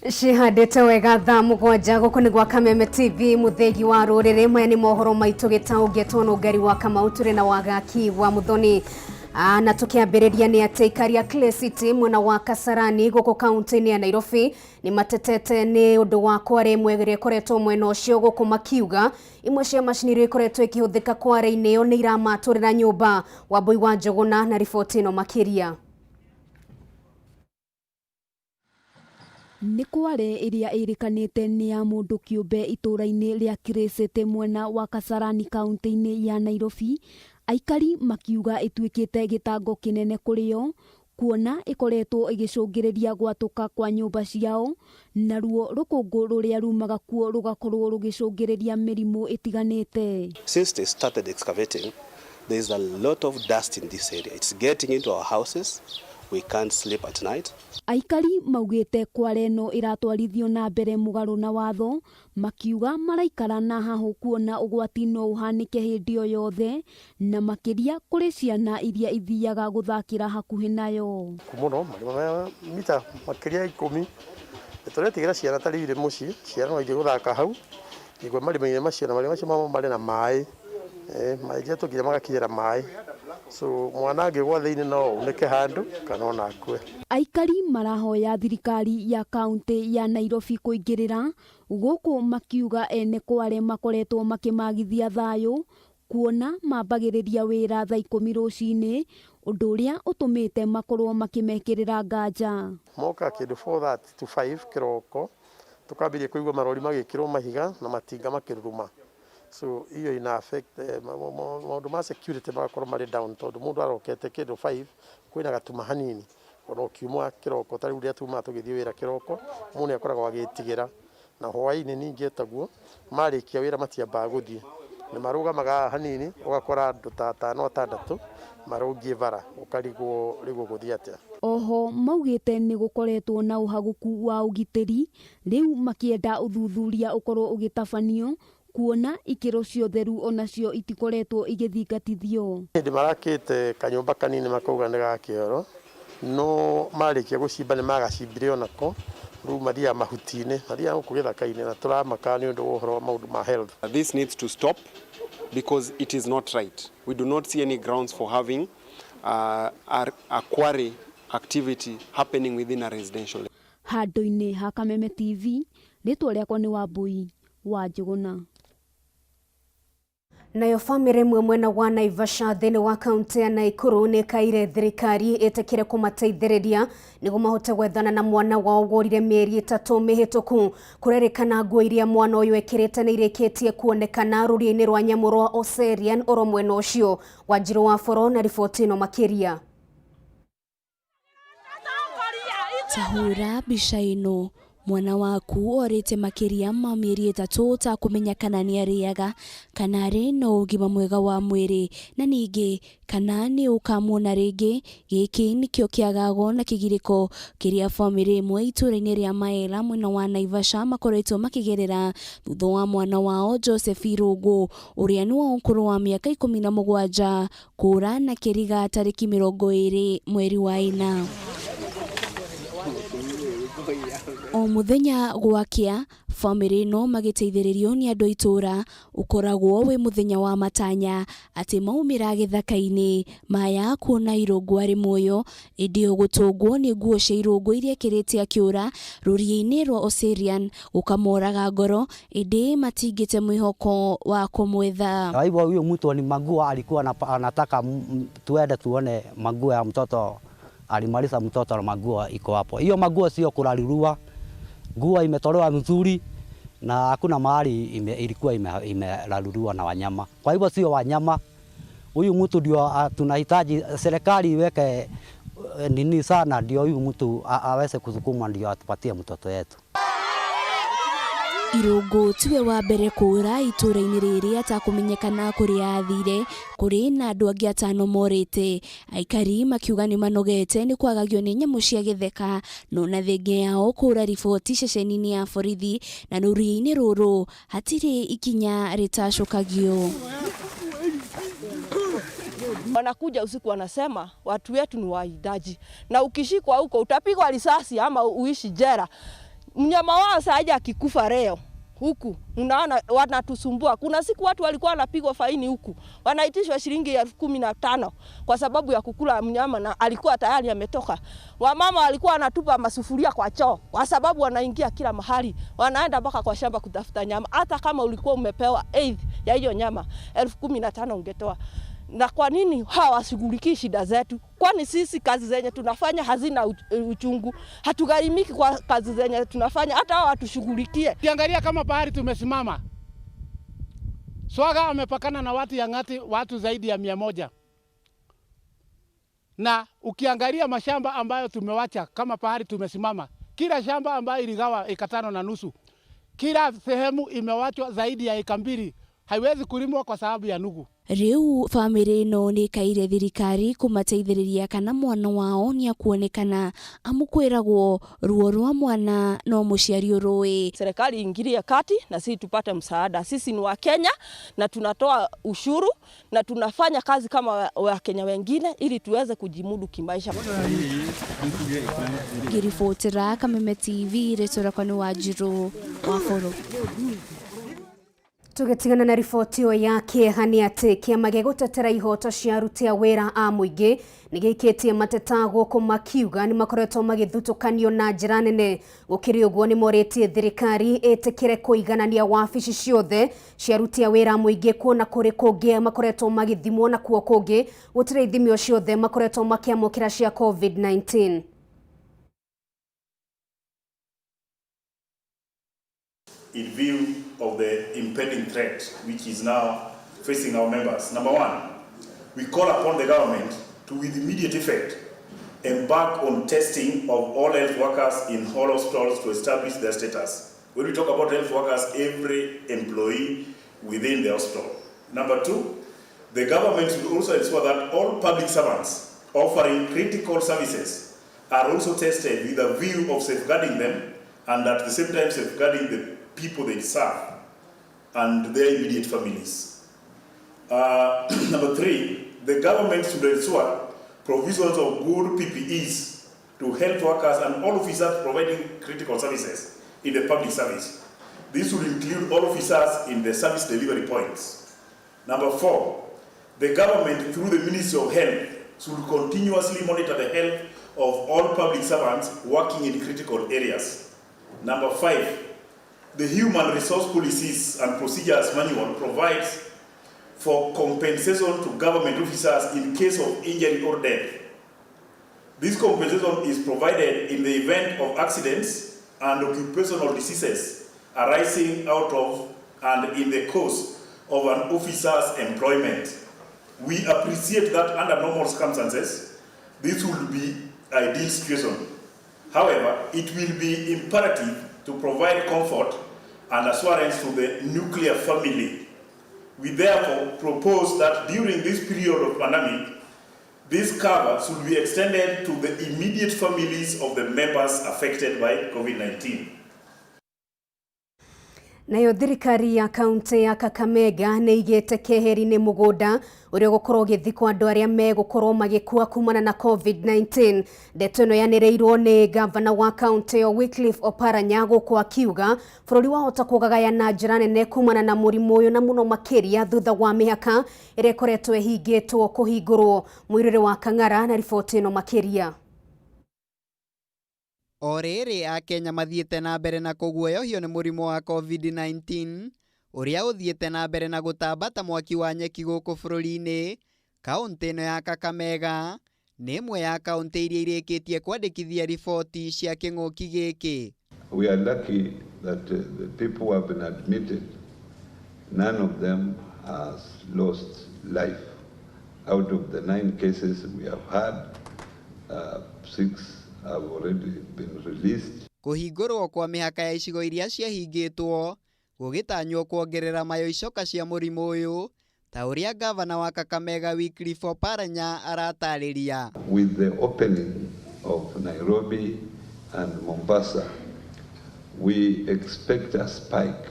Cihandĩte wega thaa 7 gũkũ nĩ gwa Kameme TV, mũthĩgi wa rũrĩrĩ. Maya nĩ mohoro maitũ gĩtaũngĩtwo nũngari wa Kamau, tũrĩ na wagaki wa Muthoni. Na tũkĩambĩrĩria nĩ atĩ aikari a Clay City mwena wa Kasarani gũkũ kaunti-inĩ ya Nairobi nĩ matetete nĩ ũndũ wa kware ĩmwe ĩrĩa ĩkoretwo mwena ũcio, gũkũ makiuga imwe cia macini iria ikoretwo ikĩhũthĩka kware-inĩ ĩyo nĩ iramatũrĩra nyũmba. Wambui wa Njũgũna na riboti ĩno makĩria. Nĩ kware ĩrĩa ĩrĩkanĩte nĩ ya mũndũ kĩũmbe itũũra-inĩ rĩa City mwena wa Kasarani kaunti-inĩ ya Nairobi, aikari makiuga ĩtuĩkĩte gĩtango kĩnene kũrĩ o, kuona ĩkoretwo ĩgĩcũngĩrĩria gwatũka kwa nyũmba ciao, naruo rũkũngũ rũrĩa rumaga kuo rũgakorwo rũgĩcũngĩrĩria mĩrimũ ĩtiganĩte. Since they started excavating, there is a lot of dust in this area. It's getting into our houses. We can't sleep at night. Aikari maugĩte kware ĩno ĩratwarithio na mbere mũgarũ na watho, makiuga maraikara na hahũ kuona ũgwati no ũhanĩke hĩndĩ o yothe, na makĩria kũrĩ ciana iria ithiaga gũthakĩra hakuhĩ nayo. Mũno marima mita makĩria 10, tũretigĩra ciana ta rĩu irĩ mũciĩ, ciana no ithiĩ gũthaka hau igwe marima-inĩ macio, na marima macio mamo marĩ na maĩ, maenjetwo nginya magakinyĩra maĩ, so mwana angĩgwa thĩinĩ no aunĩke handũ kana ona akue. Aikari marahoya thirikari ya kaunti ya Nairobi kũingĩrĩra gũkũ, makiuga ene kware makoretwo makĩmagithia thayũ, kuona mambagĩrĩria wĩra thaa 10 rũcinĩ, ũndũ ũrĩa ũtũmĩte makorwo makĩmekĩrĩra nganja. Moka kĩndũ 4:30 to 5 kĩroko, tukambĩrĩria kũigua marori magĩkĩrwo mahiga na matinga makĩruruma, so hiyo ina affect maũndũ ma security, magakorwo marĩ down, tondũ mũndũ arokete kĩndũ 5, kwĩna gatuma hanini, ona ũkiuma kĩroko ta rĩu rĩrĩa tumaga tũgĩthiĩ wĩra kĩroko, mũndũ nĩ akoragwo agĩtigĩra. Na hwaĩ-inĩ ningĩ taguo, marĩkia wĩra matiambaga gũthiĩ, nĩ marũgamaga hanini, ũgakora andũ ta atano atandatũ marũngiĩ bara, ũkarigwo rĩu ũgũthiĩ atĩa. Oho maugĩte nĩ gũkoretwo na ũhagũku wa ũgitĩri, rĩu makĩenda ũthuthuria ũkorwo ũgĩtabanio, kuona ikĩro cia ũtheru onacio itikoretwo igĩthingatithio. Hĩndĩ marakĩte kanyũmba kanini makauga nĩ ga kĩoro, no marĩkia gũcimba nĩ magacimbire onako, rĩu mathiaga mahuti-inĩ, mathiaga gũkũ gĩthaka-inĩ, na tũramaka nĩ ũndũ wa ũhoro wa maũndũ ma health. This needs to stop because it is not right. We do not see any grounds for having a quarry activity happening within a residential Handũ-inĩ ha Kameme TV, rĩtwa rĩakwa nĩ Wambui wa Njũgũna. Nayo bamĩrĩ ĩmwe mwena wa Naivasha thĩinĩ wa kaunti ya Naikuru nĩ ĩkaire thirikari ĩtĩkĩre kũmateithĩrĩria nĩguo mahote gwethana na mwana wao worire mĩeri 3 mĩhĩtũku. Kũrerĩkana nguo iria mwana ũyũ ekĩrĩte nĩ irĩkĩtie kuonekana rũriĩ-inĩ rwa nyamũ rwa Oserian oro mwena ũcio. Wanjirũ wa Boro na riboti ĩno makĩria. Ta hũra mbica ĩno, mwana waku orĩte makĩria ma mĩeri 3 ũtakũmenya kana nĩ arĩaga, kana arĩ na ũgima mwega wa mwĩrĩ, na ningĩ kana nĩ ũkamuona rĩngĩ. Gĩkĩ nĩkĩo kĩagago na kĩgirĩko kĩrĩa bamĩrĩ ĩmwe itũũra-inĩ rĩa Maela mwena wa Naivasha makoretwo makĩgerera thutha wa mwana wao Joseph Irũngũ, ũrĩa nĩ wa ũkũrũ wa mĩaka 17, kũra na kĩriga tarĩki 20 mweri wa ĩna. O mũthenya gwakĩa, bamĩrĩ ĩno magĩteithĩrĩrio nĩ andũ a itũũra, ũkoragwo wĩ mũthenya wa matanya atĩ maumĩra gĩthaka-inĩ maya kuona Irũngũ arĩ muoyo, ĩndĩ o gũtũngwo nĩ nguo cia Irũngũ iria ekĩrĩte akĩũra rũriĩ-inĩ rwa Oserian gũkamoraga ngoro, ĩndĩ matingĩte mwĩhoko wa kũmwetha. Kwa hivyo huyo mtu ni manguo alikuwa anataka tuende tuone manguo ya mtoto, alimaliza mtoto na manguo iko hapo. Hiyo manguo sio kurarurua, nguo imetolewa mzuri na hakuna mahali ilikuwa imeraruliwa na wanyama. Kwa hivyo sio wanyama, huyu mtu ndio tunahitaji serikali iweke nini sana, ndio huyu mtu aweze kusukuma ndio atupatie mtoto wetu. Irũngũ tiwe wa mbere kũũra itũũra-inĩ rĩrĩ atakũmenyekana kũrĩa athire. Kũrĩ na andũ angĩ atano morĩte, aikari makiuga nĩ manogete nĩ kwagagio nĩ nyamũ cia gĩtheka, no na thenge yao kũũra riboti ceceni-inĩ ya borithi na rũriĩ-inĩ rũrũ hatirĩ ikinya rĩtacũkagio. Wanakuja usiku wanasema watu wetu ni wawindaji, na ukishikwa huko utapigwa risasi ama uishi jela. Mnyama wao saa akikufa leo huku unaona wanatusumbua. Kuna siku watu walikuwa wanapigwa faini huku, wanaitishwa shilingi 15,000 kwa sababu ya kukula mnyama na alikuwa tayari ametoka. Wamama walikuwa wanatupa masufuria kwa choo kwa sababu wanaingia kila mahali, wanaenda mpaka kwa shamba kutafuta nyama. Hata kama ulikuwa umepewa eighth ya hiyo nyama 15,000 ungetoa. Na kwa nini hawashughulikii shida zetu? Kwani sisi kazi zenye tunafanya hazina uchungu? Hatugharimiki kwa kazi zenye tunafanya, hata hao watushughulikie. Ukiangalia kama pahali tumesimama, Swaga amepakana na watu ya Ng'ati, watu zaidi ya 100. Na ukiangalia mashamba ambayo tumewacha kama pahali tumesimama, kila shamba ambayo iligawa eka 5.5, kila sehemu imewachwa zaidi ya eka 2, haiwezi kulimwa kwa sababu ya nugu. Riu bamĩrĩ ĩno nĩ ĩkaire thirikari kũmateithĩrĩria kana mwana wao nĩ akuonekana amu kwĩragwo ruo rwa mwana no mũciari ũrũĩ. Serikali ingilie kati na sisi tupate msaada. Sisi ni Wakenya na tunatoa ushuru na tunafanya kazi kama Wakenya wengine ili tuweze kujimudu kimaisha. Ngĩribotera Kameme TV, rĩtwa rĩakwa nĩ Wanjirũ wa Bũrũ. Tũgĩtigana na riboti ĩyo ya kĩeha nĩ atĩ kĩama gĩa gũtetera ihoto cia aruti a wĩra a mũingĩ nĩ gĩikĩtie mateta gũkũ makiuga nĩ makoretwo magĩthutũkanio na njĩra nene. Gũkĩrĩ ũguo nĩ morĩtie thirikari ĩtĩkĩre kũiganania wabici ciothe cia aruti a wĩra a mũingĩ kuona kũrĩ kũngĩ makoretwo magĩthimwo na kuo kũngĩ gũtirĩ ithimio ciothe makoretwo makĩamũkĩra cia COVID-19. In view of the impending threat which is now facing our members. Number one, we call upon the government to, with immediate effect, embark on testing of all health workers in all hospitals to establish their status. When we talk about health workers, every employee within the hospital. Number two, the government should also ensure that all public servants offering critical services are also tested with a view of safeguarding them and at the same time safeguarding the people they serve and their immediate families. Number three, the government should ensure provisions of good PPEs to health workers and all officers providing critical services in the public service. This would include all officers in the service delivery points. Number four, the government through the Ministry of Health should continuously monitor the health of all public servants working in critical areas. Number five, the Human Resource Policies and Procedures Manual provides for compensation to government officers in case of injury or death. This compensation is provided in the event of accidents and occupational diseases arising out of and in the course of an officer's employment. We appreciate that under normal circumstances, this would be ideal situation. However, it will be imperative to provide comfort and assurance to the nuclear family. We therefore propose that during this period of pandemic, this cover should be extended to the immediate families of the members affected by COVID-19. Nayo thirikari ya kaunti ya Kakamega nĩ igĩte keheri-inĩ mũgũnda ũrĩa ũgũkorwo ũgĩthikwo andũ arĩa megũkorwo magĩkua kumana na COVID-19. Ndeto ĩno yanĩrĩirwo nĩ gavana wa kaunti ĩyo Wycliffe Oparanya gũkũ akiuga bũrũri wahota kũgagaya na njĩra nene kumana na mũrimũ ũyũ na mũno makĩria thutha wa mĩhaka ĩrĩa ĩkoretwo ĩhingĩtwo kũhingũrwo. Mũirũrĩ wa Kang'ara na riboti ĩno makĩria. O rĩrĩ Akenya mathiĩte na mbere na kũguoyohio nĩ mũrimũ wa COVID-19 ũrĩa ũthiĩte na mbere na gũtamba ta mwaki wa nyeki gũkũ bũrũri-inĩ, kaũntĩ ĩno ya Kakamega nĩ ĩmwe ya kaũntĩ iria irĩkĩtie kwandĩkithia riboti cia kĩng'ũki gĩkĩ. We are lucky that the people who have been admitted, none of them has lost life. Out of the 9 cases we have had, 6 have already been released. Kũhingũrwo kwa mĩhaka ya icigo iria ciahingĩtwo gũgĩtanywo kuongerera mayo icoka cia mũrimũ ũyũ ta ũrĩa gavana wa Kakamega Wycliffe Oparanya aratarĩria. With the opening of Nairobi and Mombasa, we expect a spike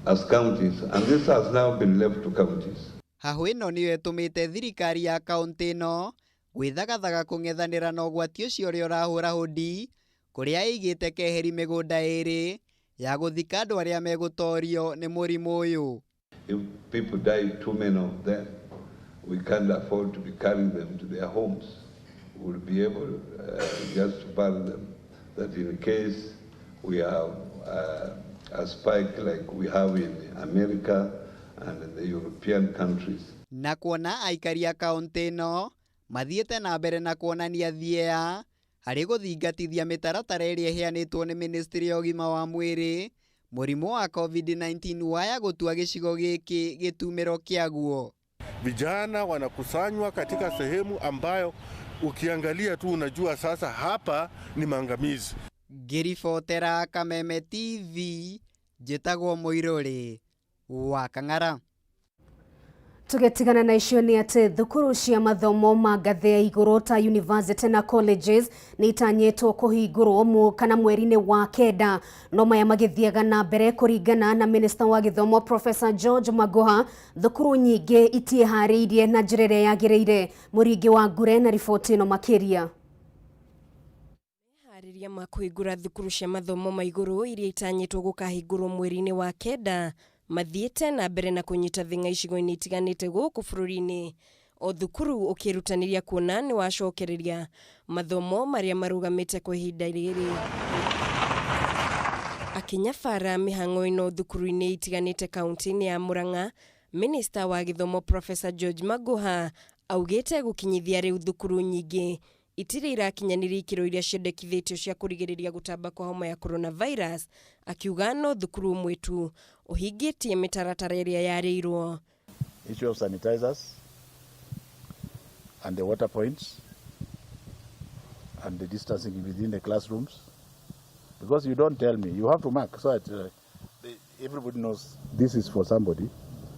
as counties, and this has now been left to counties. Hahũ ĩno nĩyo ĩtũmĩte thirikari ya kaũntĩ ĩno gwĩthagathaga kũng'ethanĩra na ũgwati ũcio ũrĩa ũrahũra hũndi Kũrĩa ĩigĩte keheri mĩgũnda ĩrĩ ya gũthika andũ arĩa megũtorio nĩ mũrimũ ũyũ. If people die, too many of them, we can't afford to be carrying them to their homes. We'll be able just to bury them. That in case we have a spike like we have in America and in the European countries. Na kuona aikari a kaũntĩ ĩno mathiĩte na mbere na kuonania thieya harĩ gũthingatithia mĩtaratara ĩrĩa ĩheanĩtwo nĩ ministry ya ũgima wa mwĩrĩ, mũrimũ wa COVID-19 waya gũtua gĩcigo gĩkĩ gĩtumĩro kĩaguo. Vijana wanakusanywa katika sehemu ambayo ukiangalia tu unajua sasa hapa ni maangamizi. Ngĩribotera Kameme TV, njĩtagwo Mũirũrĩ wa Kang'ara. Tũgĩtigana na icio nĩ atĩ thukuru cia mathomo ma ngathĩ ya igũrũ ta university na colleges nĩ itanyĩtwo kũhingũrwo kana mweri-inĩ wa 9, no maya magĩthiaga na mbere kũringana na Minister wa gĩthomo Professor George Magoha, thukuru nyingĩ itiĩharĩirie na njĩra ĩrĩa yagĩrĩire. Mũringi wa Ngure na riboti ĩno makĩria. Meharĩria ma kũhingũra thukuru cia mathomo ma igũrũ iria itanyĩtwo gũkahingũrwo mweri-inĩ wa 9 mathiĩte na mbere na kũnyita thing'a icigo-inĩ itiganĩte gũkũ bũrũri-inĩ, o thukuru ũkĩrutanĩria kuona nĩ wacokereria mathomo marĩa marũgamĩte kwa ihinda rĩrĩ. Akĩnyabara mĩhang'o ĩno thukuru-inĩ itiganĩte kaunti-inĩ ya Murang'a, Minister wa gĩthomo Professor George Magoha augĩte gũkinyithia rĩu thukuru nyingĩ itirĩ irakinyanĩria ikĩro iria ciendekithĩtio cia kũrigĩrĩria gũtamba kwa homa ya coronavirus, akiuga no thukuru ũmwe tu ũhingĩtie mĩtaratara ĩrĩa yarĩirwo. Issue of sanitizers and the water points and the distancing within the classrooms, because you don't tell me, you have to mark so that everybody knows this is for somebody.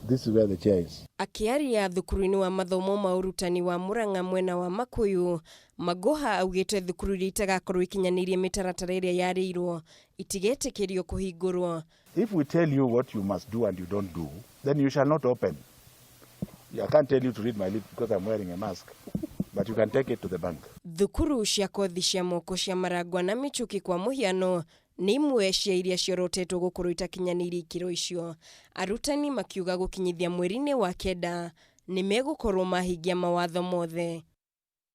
This is where the chair is. Akĩaria thukuru-inĩ wa mathomo ma ũrutani wa Murang'a mwena wa Makuyu, Magoha augĩte thukuru iria itagakorwo ikinyanĩirie mĩtaratara ĩrĩa yarĩirwo itigetĩkĩrio kũhingũrwo. If we tell you what you must do and you don't do, then you shall not open. I can't tell you to read my lips because I'm wearing a mask, but you can take it to the bank. Thukuru cia kothi cia moko cia Maragwa na Michuki kwa mũhiano nĩ imwe cia iria ciorotetwo gũkorwo itakinyanĩirie ikĩro icio. Arutani makiuga gũkinyithia mweri-inĩ wa 9 nĩ megũkorwo mahingia mawatho mothe.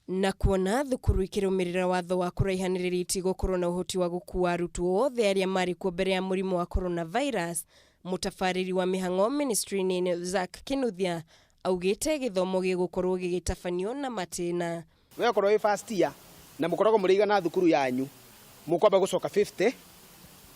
Na kuona thukuru ikĩrũmĩrĩra watho wa kũraihanĩrĩria itigũkorwo na ũhoti wa gũkua arutwo othe arĩa marĩ kuo mbere ya mũrimũ wa coronavirus, mũtabarĩri wa mĩhang'o ministry-inĩ Zack Kinuthia augĩte gĩthomo gĩgũkorwo gĩgĩtabanio na matĩna. We okorwo wĩ first year na mũkoragwo mũrĩ igana thukuru yanyu, mũkwamba gũcoka 50,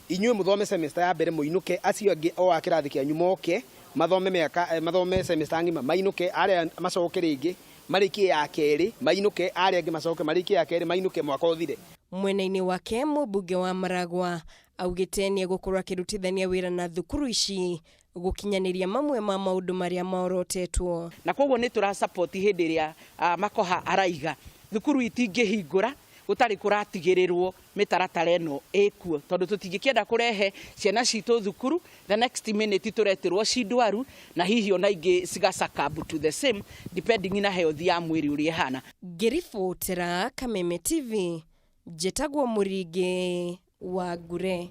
inyuĩ mũthome semester ya mbere mũinũke, acio angĩ o a kĩrathi kĩanyu moke mathome mĩaka, mathome semester ng'ima mainũke, arĩa macoke rĩngĩ marĩkie ya kerĩ mainũke, arĩa angĩ macoke marĩkie ya kerĩ mainũke mwaka ũthire. Mwena-inĩ wake mũmbunge wa Maragwa augĩte nĩ egũkorwo akĩrutithania wĩra na thukuru ici gũkinyanĩria mamwe ma maũndũ marĩa maorotetwo. Na koguo nĩ tũra support hĩndĩ ĩrĩa Makoha araiga thukuru itingĩhingũra gũtarĩ kũratigĩrĩrwo mĩtaratara ĩno ĩkuo, tondũ tũtingĩkĩenda kũrehe ciana citũ thukuru the next minute tũreterwo ci ndwaru na hihi ona ingĩ cigacakambu to the same depending na health ya mwĩrĩ ũrĩa ĩhana. Ngĩribotera Kameme TV, njĩtagwo Mũringĩ wa Ngure.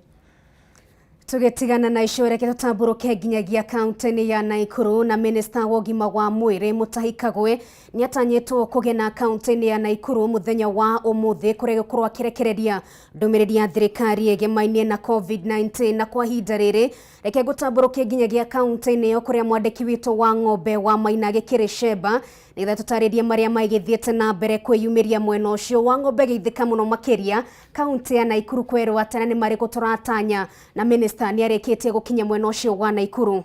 Tũgĩtigana na icio reke tũtambũrũke nginyagia kaunti-inĩ ya Naikuru na Minister wa ũgima wa mwĩrĩ Mutahi Kagwe nĩatanyĩtwo kũgena kaunti-inĩ ya Naikuru mũthenya wa ũmũthĩ kũrĩa egũkorwo akĩrekereria ndũmĩrĩri ya thirikari ĩgemainie na COVID-19. Na kwa ihinda rĩrĩ reke ngũtambũrũke nginyagia kaunti-inĩ ĩyo kũrĩa mwandĩki witũ wa Ng'ombe wa Maina Gĩkĩrĩ Sheba nĩgetha tũtarĩrie marĩa maigĩthiĩte na mbere kwĩyumĩria mwena ũcio wa Ng'ombe geithĩka mũno makĩria kaunti ya Naikuru kwerwo atĩ na nĩ marĩkũ tũratanya na Minister nĩ arĩkĩtie gũkinya mwena ũcio wa Naikuru.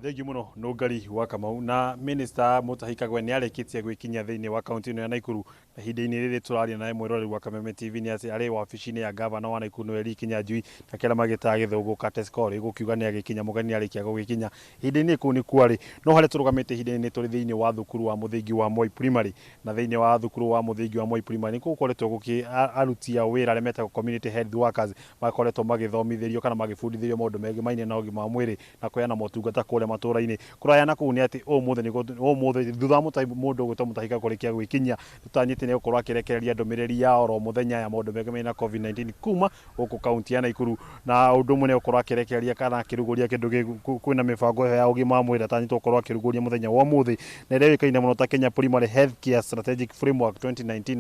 Thengiũ mũno Nũngari wa Kamau. Na Minister Mutahi Kagwe nĩ arĩkĩtie gwĩkinyia thĩinĩ wa kaunti ĩno ya Naikuru na ihinda-inĩ rĩrĩ tũraria naye mwĩroreri wa Kameme TV nĩ atĩ arĩ wabici-inĩ ya gavana wa Naikuru nĩwe Lee Kinyanjui na kĩrĩa magĩtaga gĩthũngũ Curtis Corey gũkiuga nĩ agĩkinya mũgeni arĩkia gũgĩkinya ihinda-inĩ kũu nĩ kuarĩ no harĩa tũrũgamĩte ihinda-inĩ tũrĩ thĩinĩ wa thukuru wa mũthingi wa Moi Primary na thĩinĩ wa thukuru wa mũthingi wa Moi Primary nĩkuo gũkoretwo gũkĩ aruti a wĩra arĩa metagwo community health workers makoretwo magĩthomithĩrio kana magĩbundithĩrio maũndũ megiĩ na ũgima wa mwĩrĩ na kũheana motungata kũrĩa matũra-inĩ. Kũraya na kũu nĩ atĩ ũmũthĩ thutha wa mũndũ ũgwĩtwo Mutahika kũrĩkia gwĩkinyia, tũtanyĩte nĩ gũkorwo akĩrekereria ndũmĩrĩri ya oro mũthenya ya maũndũ megemainie na COVID-19 kuma gũkũ kaunti ya Nakuru, na ũndũ ũmwe nĩ gũkorwo akĩrekereria kana akĩrugũria kĩndũ kwĩna mĩbango ĩyo ya ũgima wa mwĩrĩ atanyĩtwo gũkorwo akĩrugũria mũthenya wa ũmũthĩ, na ĩrĩa yũĩkaine mũno ta Kenya Primary Health Care Strategic Framework 2019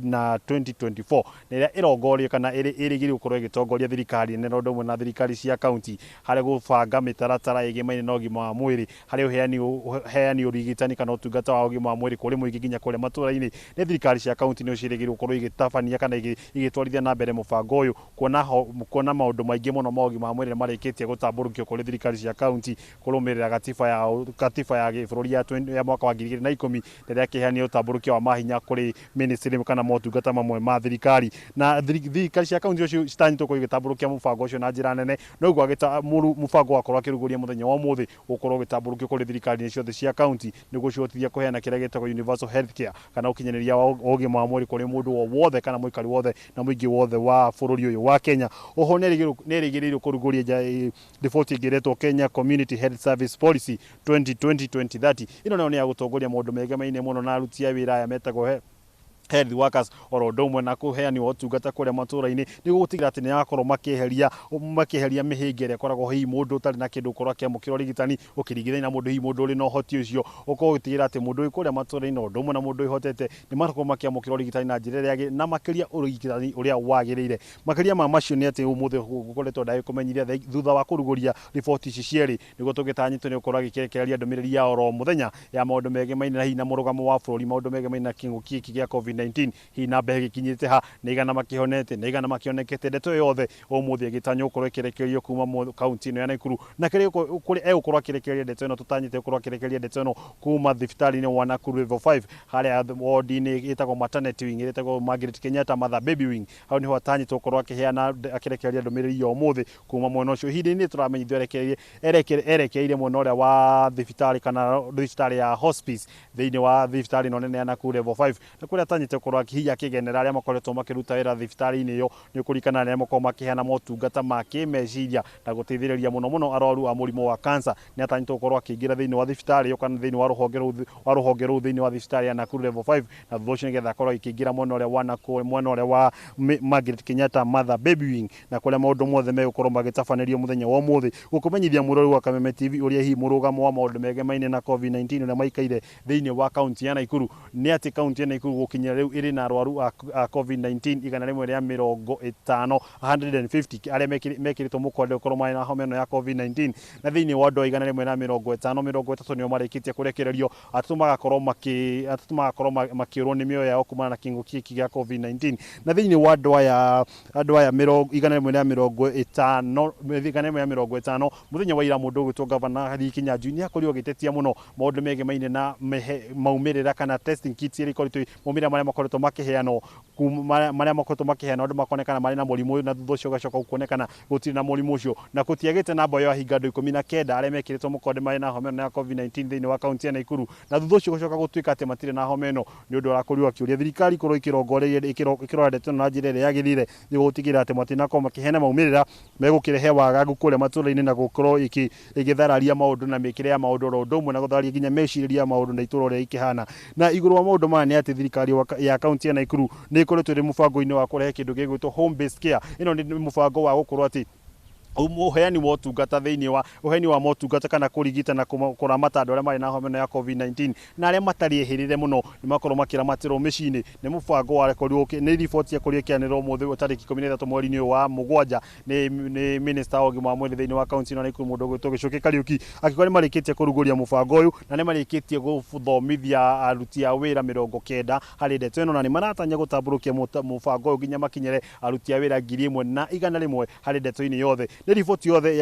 na 2024, na ĩrĩa ĩrongorio kana ĩrĩgĩrĩirwo gũkorwo ĩgĩtongoria thirikari nene na ũndũ ũmwe na thirikari cia kaunti harĩ gũbanga mĩtaratara ĩgemaine na ũgima wa mwĩrĩ harĩ ũheani ũrigitani kana ũtungata wa ũgima wa mwĩrĩ kũrĩ mũingĩ nginya kũrĩa matũra-inĩ. Nĩ thirikari cia kaunti nĩcio ciĩrĩgĩrĩirwo gũkorwo igĩtabania kana igĩtwarithia na mbere mũbango ũyũ, kuona maũndũ maingĩ mũno ma ũgima wa mwĩrĩ marĩkĩtie gũtambũrũkio kũrĩ thirikari cia kaunti kũrũmĩrĩra gatiba ya gĩbũrũri ya mwaka wa 2010 rĩrĩa kĩheanire ũtambũrũkia wa mahinya kũrĩ ministry kana motungata mamwe ma thirikari. Na thirikari cia kaunti ũcio citanyĩtwo gũkorwo igĩtambũrũkia mũbango ũcio na njĩra nene, noguo mũbango wakorwo akĩrugũria mũthenya wa ũmũthĩ gũkorwo ũgĩtambũrũkio kũrĩ thirikari ciothe cia kaunti nĩguo cihotithia kũheana kĩrĩa gĩtagwo universal health care kana ũkinyanĩria wa ũgima wa mwĩrĩ kũrĩ mũndũ o wothe kana mũikari wothe na mũingĩ wothe wa bũrũri ũyũ wa Kenya. Oho nĩ ĩrĩgĩrĩirwo kũrugũria riboti ĩngĩ ĩretwo Kenya Community Health Service Policy 2020-2030. Ĩno nayo nĩ ya gũtongoria maũndũ megemaine mũno na aruti a wĩra aya metagwo health workers oro ũndũ ũmwe na kũheanwo ũtungata kũrĩa matũra-inĩ nĩguo gũtigĩrĩra atĩ nĩyakorwo makĩeheria mĩhĩnga ĩrĩa ĩkoragwo hihi mũndũ ũtarĩ na kĩndũ gũkorwo akĩamũkĩra ũrigitani ũkĩringithania na mũndũ hihi mũndũ ũrĩ na ũhoti ũcio, ũkorwo ũgĩtigĩrĩra atĩ mũndũ wĩ kũrĩa matũra-inĩ ũndũ ũmwe na mũndũ wĩhotete nĩ marakorwo makĩamũkĩra ũrigitani na njĩra ĩrĩa na makĩria ũrigitani ũrĩa wagĩrĩire. Makĩria ma macio nĩ atĩ ũmũthĩ gũkoretwo ndagĩkũmenyithia thutha wa kũrugũria riboti ici cierĩ nĩguo tũgĩtanyĩtwo nĩ gũkorwo agĩkĩrekereria ndũmĩrĩri ya oro mũthenya ya maũndũ megemaine na hihi na mũrũgamo wa bũrũri maũndũ megemaine na kĩng'ũki gĩkĩ gĩa COVID-19, hihi namba ĩgĩkinyĩte ha, nĩ igana makĩhonete, nĩ igana makĩonekete. Ndeto yothe ũmũthĩ ĩgĩtanywo gũkorwo ĩkĩrekererio kuma kaunti ĩno ya Nakuru, na kĩrĩa egũkorwo akĩrekereria ndeto ĩno tũtanyĩte gũkorwo akĩrekereria ndeto ĩno kuma thibitarĩ-inĩ wa Nakuru Level 5 harĩa ward-inĩ ĩtagwo maternity wing ĩtagwo Margaret Kenyatta Mother Baby Wing. Hau nĩho atanyĩtwo gũkorwo akĩheana akĩrekereria ndũmĩrĩri ya ũmũthĩ kuma mwena ũcio. Ihinda-inĩ tũramenyithio erekeire mwena ũrĩa wa thibitarĩ kana thibitarĩ ya hospice thĩinĩ wa thibitarĩ ĩno nene ya Nakuru Level 5, na kũrĩa atanyĩte gũkorwo hihi akĩgenera arĩa makoretwo makĩruta wĩra thibitarĩ-inĩ ĩyo nĩ kũririkana arĩa makoragwo makĩheana motungata ma kĩmeciria na gũteithĩrĩria mũno mũno arwaru a mũrimũ wa cancer. Nĩ atanyĩtwo gũkorwo akĩingĩra thĩinĩ wa thibitarĩ ĩyo kana thĩinĩ wa rũhonge rũu thĩinĩ wa thibitarĩ ya Nakuru Level 5, na thutha ũcio nĩgetha akorwo akĩingĩra mwena ũrĩa wa Nakuru, mwena ũrĩa wa Margaret Kenyatta Mother Baby Wing, na kũrĩa maũndũ mothe megũkorwo magĩtabanĩrio mũthenya wa ũmũthĩ. Gũkũmenyithia mũrori wa Kameme TV ũrĩa hihi mũrũgamo wa maũndũ megemaine na COVID-19 ũrĩa maikaire thĩinĩ wa kaunti ya Nakuru nĩ atĩ kaunti ya Nakuru gũkinyĩra rĩu ĩrĩ na arwaru a COVID-19 150 150 arĩa mekĩrĩtwo mũkonde gũkorwo marĩ na homa ĩno ya COVID-19, na thĩinĩ wa andũ 150 30 nĩo marĩkĩtie kũrekererio, atatũ magakorwo makĩũrwo nĩ mĩoyo yao kumana na kĩng'ũki gĩkĩ gĩa COVID-19. Na thĩinĩ wa andũ aya 150 mũthenya wa ira mũndũ ũgwĩtwo Gavana Lee Kinyanjui nĩ akorirwo agĩtetia mũno maũndũ megemaine na maumĩrĩra kana testing kits iria ikoretwo maumĩrĩra marĩa makoretwo makĩheanwo marĩa makoretwo makĩheanwo andũ makonekana marĩ na mũrimũ ũyũ, na thutha ũcio ũgacoka kuonekana gũtirĩ na mũrimũ ũcio, na gũtiagĩte namba ya ahinga andũ 19 arĩa mekĩrĩtwo mũkonde marĩ na homa ĩno ya COVID-19 thĩinĩ wa kaunti ya Nakuru, na thutha ũcio gũcoka gũtuĩka atĩ matirĩ na homa ĩno. Nĩ ũndũ ũrakorirwo akĩũria thirikari ĩkorwo ĩkĩrongoreiria ĩkĩrora ndeto ĩno na njĩra ĩrĩa yagĩrĩire nĩguo gũtigĩrĩra atĩ matinakorwo makĩheana maumĩrĩra megũkĩrehe wagagu kũrĩa matũra-inĩ na gũkorwo ĩgĩthararia maũndũ na mĩkĩre ya maũndũ oro ũndũ ũmwe na gũthararia nginya mecirĩrie ya maũndũ na itũra ũrĩa ikĩhana. Na igũrũ wa maũndũ maya nĩ atĩ thirikari ya kaunti ya Nakuru nĩ ĩkoretwo ĩrĩ mũbango-inĩ wa kũrehe kĩndũ gĩgwĩtwo home based care. Ĩno nĩ mũbango wa gũkorwo atĩ ũheani wa ũtungata thĩinĩ wa ũheani wa motungata kana kũrigita na kũramata andũ arĩa marĩ na homa ĩno ya COVID-19 na arĩa matarĩ ehĩrĩre mũno nĩ makorwo makĩramatĩrwo mĩciĩ-inĩ. Nĩ mũbango warekorirwo nĩ riboti yakorirwo ĩkĩanĩrĩrwo ũmũthĩ tarĩki 13 mweri-inĩ ũyũ wa mũgwanja nĩ minister wa ũgima wa mwĩrĩ thĩinĩ wa kaunti ĩno ya Nakuru mũndũ ũgwĩtwo Gĩchũkĩ Kariũki, akiuga nĩ marĩkĩtie kũrugũria mũbango ũyũ na nĩ marĩkĩtie gũthomithia aruti a wĩra 90 harĩ ndeto ĩno, na nĩ maratanya gũtambũrũkia mũbango ũyũ nginya makinyĩre aruti a wĩra 1,100 harĩ ndeto-inĩ yothe. Nĩ riboti yothe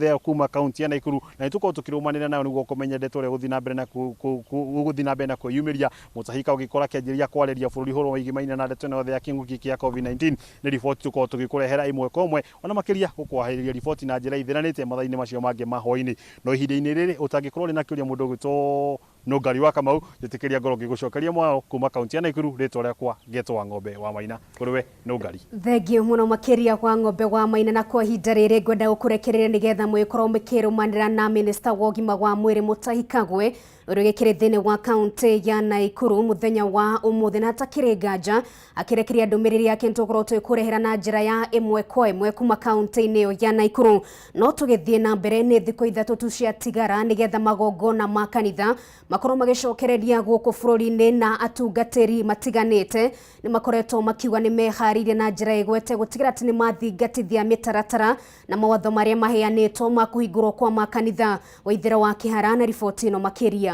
ya kuma kaunti ya Nakuru, na nĩtũkorwo tũkĩrũmanĩra nayo nĩguo kũmenya ndeto ũrĩa gũthiĩ na mbere na gũthiĩ na mbere na kwĩyumĩria. Mũtahika ũgĩkora akĩanjĩrĩria kwarĩria bũrũri ũhoro wĩgiĩ na ndeto ĩno yothe ya kĩng'ũki kĩa COVID-19. Nĩ riboti tũkorwo tũgĩkũrehera ĩmwe kwa ĩmwe, ona makĩria gũkwarĩria riboti na njĩra ithĩranĩte mathaa-inĩ macio mangĩ ma hwaĩ-inĩ. No ihinda-inĩ rĩrĩ ũtangĩkorwo ũrĩ na kĩũria mũndũ ũgwĩtwo Nũngari wa Kamau, njĩtĩkĩria ngorwo ngĩgũcokeria mwao kuma kaunti ya Naikuru, rĩtwa rĩakwa ngetwo wa ng'ombe wa Maina. Kũrĩ we Nũngari. Thengio muno makiria wa ng'ombe wa Maina, na kwa ihinda rĩrĩ ngwenda gũkũrekereria nĩgetha mwĩkorwo mũkĩrũmanĩra na minista wa ũgima wa mwĩrĩ Mutahi Kagwe ũrĩa ũgĩkĩrĩ thĩinĩ wa kaunti ya Naikuru mũthenya wa ũmũthĩ, na hatakĩrĩ nganja akĩrekeria ndũmĩrĩri yake nĩtũgũkorwo twĩkũrehera na njĩra ya ĩmwe kwa ĩmwe kuma kaunti-inĩ ĩyo ya Naikuru. No tũgĩthiĩ na mbere, nĩ thikũ 3 tu ciatigara nĩgetha magongona ma kanitha makorwo magĩcokereria gũkũ bũrũri-inĩ, na atungatĩri matiganĩte nĩ makoretwo makiuga nĩ meharĩirie na njĩra ĩgwete gũtigĩra atĩ nĩ mathingatithia mĩtaratara na mawatho marĩa maheanĩtwo ma kũhingũrwo kwa makanitha. Waithera wa Kĩhara na riboti ĩno makĩria.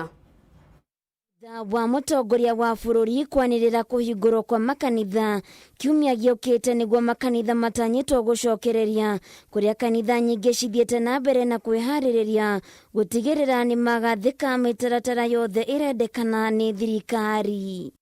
Thutha wa mũtongoria wa bũrũri kwanĩrĩra kũhingũrwo kwa makanitha kiumia gĩũkĩte, nĩguo makanitha matanyĩtwo gũcokereria, kũrĩa kanitha nyingĩ cithiĩte na mbere na kwĩharĩrĩria gũtigĩrĩra nĩ magathĩka mĩtaratara yothe ĩrendekana nĩ thirikari.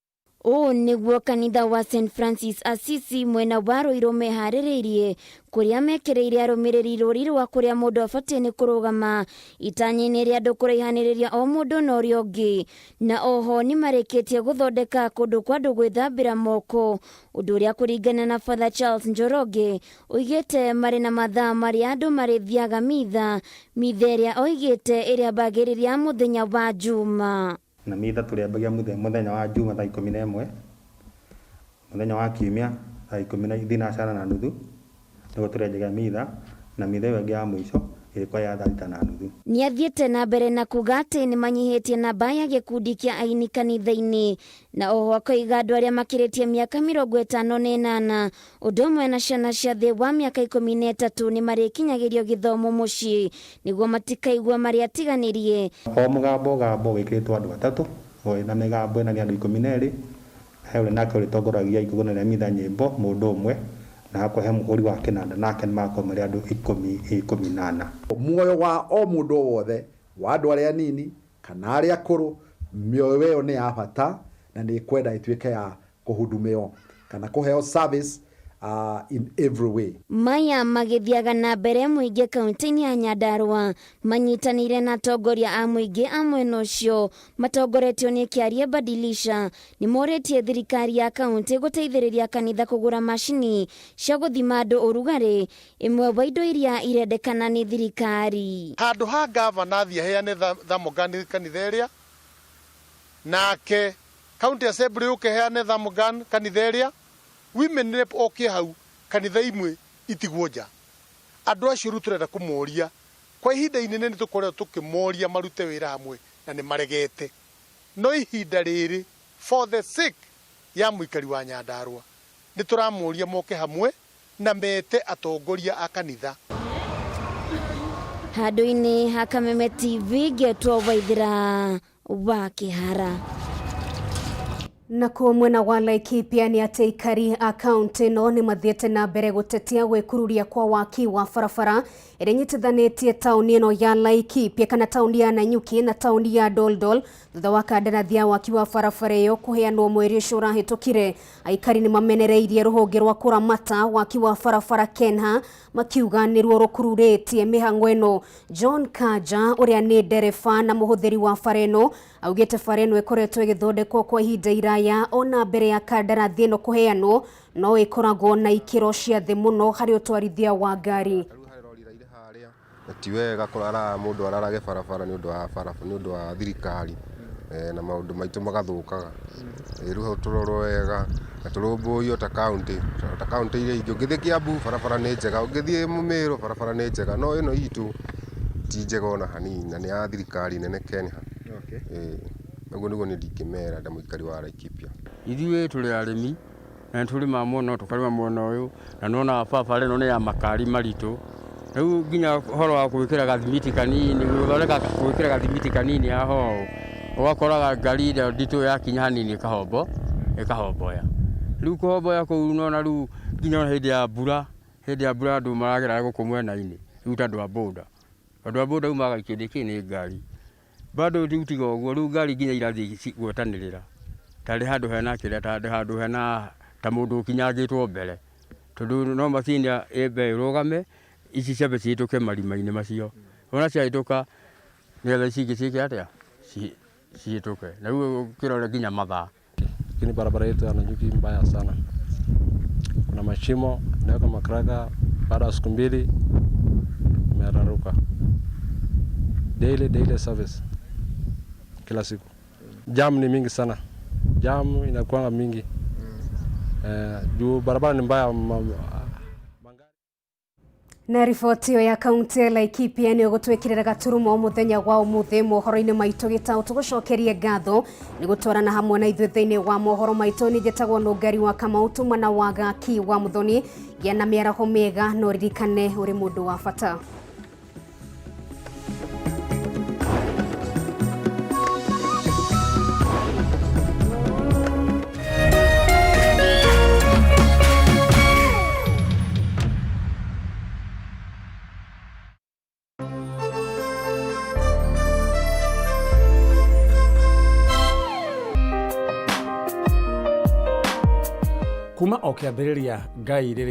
Ũũ nĩguo kanitha wa St Francis Assisi mwena wa Ruiru meharĩrĩirie, kũrĩa mekĩrĩire arũmĩrĩri rũri rwa kũrĩa mũndũ abatiĩ nĩ kũrũgama itanya-inĩ rĩa andũ kũraihanĩrĩria o mũndũ na ũrĩa ũngĩ, na oho nĩ marĩkĩtie gũthondeka kũndũ kwa andũ gwĩthambĩra moko, ũndũ ũrĩa kũringana na Father Charles Njoroge oigĩte marĩ na mathaa marĩa andũ marĩthiaga mitha, mitha ĩrĩa oigĩte ĩrĩambagĩrĩria mũthenya wa Juma. Na mitha tũrĩambagia mũthenya wa Juma thaa 11, mũthenya wa Kiumia thaa ikũmi na 6:30 nĩguo tũrĩanjagia mitha, na mitha ĩyo ĩngĩ ya mũico ĩrĩkorwo ya thaa 6:30. Nĩathiĩte na mbere na kuga atĩ nĩmanyihĩtie namba ya gĩkundi kĩa aini kanitha-inĩ, na oho akoiga andũ arĩa makĩrĩtie mĩaka 58 ũndũ ũmwe na ciana cia thĩ wa mĩaka 13 nĩmarĩkinyagĩrio gĩthomo mũciĩ nĩguo matikaigua marĩ atiganĩrie. O mũgambo gambo wĩkĩrĩtwo andũ atatũ, na mĩgambo ĩna nĩ andũ 12, he ũrĩa nake ũrĩtongoragia igongona rĩa mitha nyĩmbo mũndũ ũmwe, na hakorwo he mũhũri wa kĩnanda nake nĩmagakorwo marĩ andũ 14. Muoyo wa o mũndũ o wothe, wa andũ arĩa anini kana arĩa akũrũ, mĩoyo ĩyo nĩ ya bata na nĩ ĩkwenda ĩtuĩke ya kũhudumĩo kana kũheo service in every way. Maya magĩthiaga na mbere mũingĩ kaunti-inĩ ya Nyandarua manyitanĩire na atongoria a mũingĩ a mwena ũcio matongoretio nĩ Kĩarie Badilisha nĩ morĩtie thirikari ya kaunti gũteithĩrĩria kanitha kũgũra macini cia gũthima andũ ũrugarĩ, ĩmwe wa indo iria irendekana nĩ thirikari. Handũ ha gavana athiĩ aheane thermogun kanitha ĩrĩa, nake county assembly yũke ĩheane thermogun kanitha ĩrĩa, women rep oke hau, kanitha imwe itigwo nja. Andũ acio rĩu tũrenda kũmoria, kwa ihinda inene nĩ tũkoretwo tũkĩmoria marute wĩra hamwe na nĩ maregete, no ihinda rĩrĩ for the sake ya mũikari wa Nyandarua nĩ tũramoria moke hamwe na mete atongoria a kanitha. Handũ-inĩ ha Kameme TV ngetwo Waithera wa Kĩhara. Nakuo mwena wa Laikipia nĩ atĩ aikari a kaunti ĩno nĩ mathiĩte na mbere gũtetia gwĩkururia kwa waki wa barabara ĩrĩa ĩnyitithanĩtie taũni ĩno ya Laikipia kana taũni ya Nanyuki na taũni ya Doldol thutha wa kandarathi ya waki wa barabara ĩyo kũheanwo mweri ũcio ũrahĩtũkire. Aikari nĩ mamenereirie rũhonge rwa kũramata waki wa barabara KENHA makiuga nĩruo rũkururĩtie mĩhang'o ĩno. John Kanja ũrĩa nĩ ndereba na mũhũthĩri wa bara ĩno augĩte bara ĩno ĩkoretwo ĩgĩthondekwo kwa ihinda iraya ona mbere ya kandarathi ĩno kũheanwo, no ĩkoragwo na ikĩro cia thĩ mũno harĩ ũtwarithia wa ngari. Ti wega kũrara mũndũ ararage barabara nĩ ũndũ wa barabara, nĩ ũndũ wa thirikari, na maũndũ maitũ magathũkaga. Rĩu hau tũrorwo wega na tũrũmbũiyo ta county, ta county iria ingĩ. Ũngĩthiĩ Kiambu barabara nĩ njega, ũngĩthiĩ Meru barabara nĩ njega, no ĩno itũ ti njega ona hanini, na nĩ ya thirikari nene KENHA. Ũguo nĩguo niĩ ndingĩmera nda mũikari wa Laikipia. Ithuĩ tũrĩ arĩmi na nĩ tũrĩmaga mũno, tũkarĩma mwena ũyũ, na nĩwonaga barabara ĩno nĩ ya makari maritũ. Rĩu nginya ũhoro wa gwĩkĩra gathimiti kanini, gũthondeka gwĩkĩra gathimiti kanini haha ũũ, ũgakoraga ngari ĩrĩa nditũ yakinya hanini ĩkahomboya. Rĩu kũhomboya kũu nĩwona rĩu nginya ona hĩndĩ ya mbura, hĩndĩ ya mbura andũ maragera gũkũ mwena-inĩ, rĩu ta andũ a boda. Andũ a boda rĩu magaikio nĩ kĩ nĩ ngari. Bado rĩu tiga ũguo, rĩu ngari nginya irathiĩ gwetanĩrĩra. Tarĩ handũ hena kĩrĩa, tarĩ handũ hena ta mũndũ ũkinyangĩtwo mbere. Tondũ no macini ĩmbe ĩrũgame, ici ciambe cihĩtũke marima-inĩ macio. Wona ciahĩtũka, nĩgetha ici ingĩ ciĩke atĩa? Cihĩtũke na rĩu ũkĩrore nginya mathaa. Lakini barabara yetu ya Nanyuki mbaya sana, kuna mashimo inaweka makraka, baada ya siku 2 imeraruka. Daily daily service kila siku. Jam ni mingi sana, jam inakuwa mingi juu barabara ni mbaya. Na riboti ĩyo ya kaunti ya Laikipia nĩ ũgũtwĩkĩrĩra gaturumo mũthenya wa ũmũthĩ mohoro-inĩ maitũ gĩtaũ. Tũgũcokerie ngatho nĩ gũtwarana hamwe na ithuĩ thĩinĩ wa mohoro maitũ. Nĩ njĩtagwo Nũngari wa Kamau, tuma na Wagaki wa Muthoni. Gĩa na mĩaraho mĩega na ũririkane ũrĩ mũndũ wa bata. Kuma o kĩambĩrĩria Ngai rĩrĩa